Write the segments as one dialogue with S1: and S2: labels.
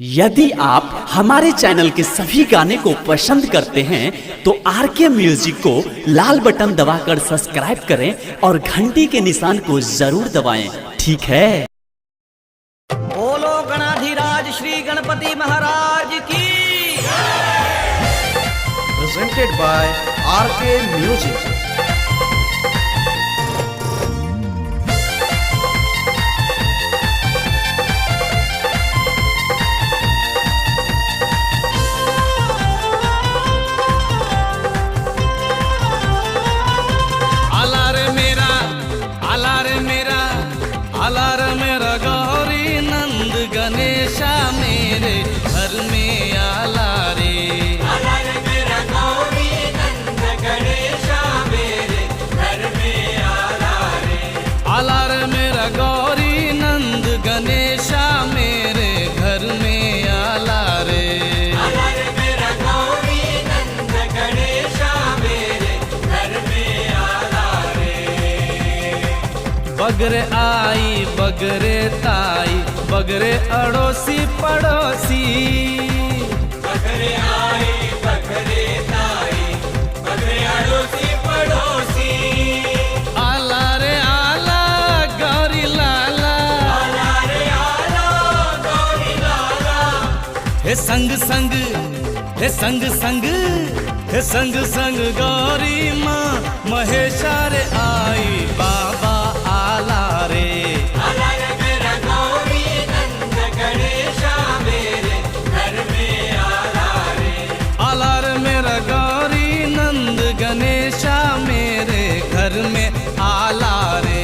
S1: यदि आप हमारे चैनल के सभी गाने को पसंद करते हैं तो are के म्यूजिक को लाल बटन दबाकर सब्सक्राइब करें और घंटी के निशान को जरूर दबाएं। ठीक है।
S2: बोलो गणाधिराज श्री गणपति महाराज की।
S3: Presented by RK Music.
S4: आला रे मेरा, आला रे मेरा, आला रे मेरा गौरी नंद गणेशा मेरे घर में आला रे। आला रे मेरा गौरी नंद गणेशा मेरे घर में आला रे। बगरे आई बगरे ताई बगरे अड़ोसी पड़ोसी।
S5: बगरे आई बगरे ताई बगरे अड़ोसी पड़ोसी।
S4: आला रे आला गौरी लाला।
S5: आला रे आला गौरी लाला।
S4: हे संग संग, हे संग संग, हे संग संग गौरी माँ महेशा रे आई बाबा आला रे।
S5: आला रे मेरा गौरी नंद गणेशा मेरे घर में आला रे।
S4: आला रे मेरा गौरी नंद गणेशा मेरे घर में आला रे।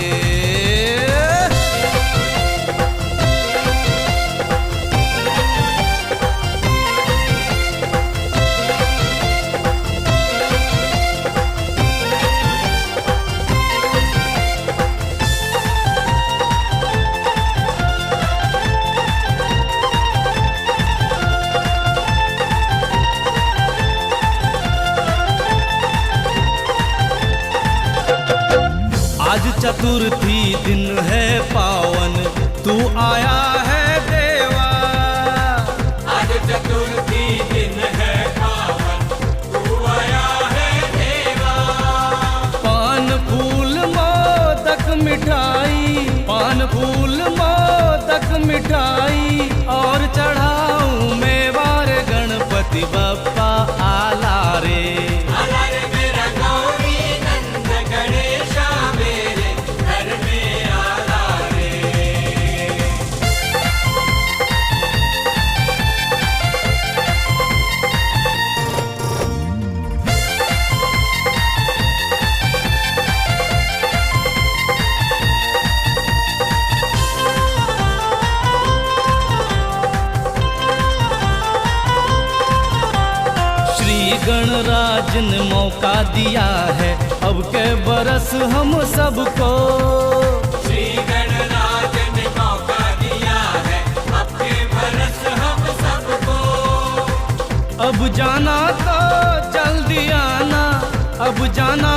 S4: आज चतुर्थी दिन है पावन, तू आया है देवा।
S5: आज चतुर्थी दिन है पावन, तू आया है देवा।
S4: पान फूल मोदक मिठाई, पान फूल मोदक मिठाई और चढ़ाऊं मेवार गणपति बप्पा आला रे।
S5: आला रे मेरा गौरी नंद गणेशा मेरे घर में आला रे।
S4: श्री गणराज ने मौका दिया है अब के बरस हम सबको।
S5: श्री गणराज ने मौका दिया है अब के बरस हम सबको।
S4: अब जाना तो जल्दी आना, अब जाना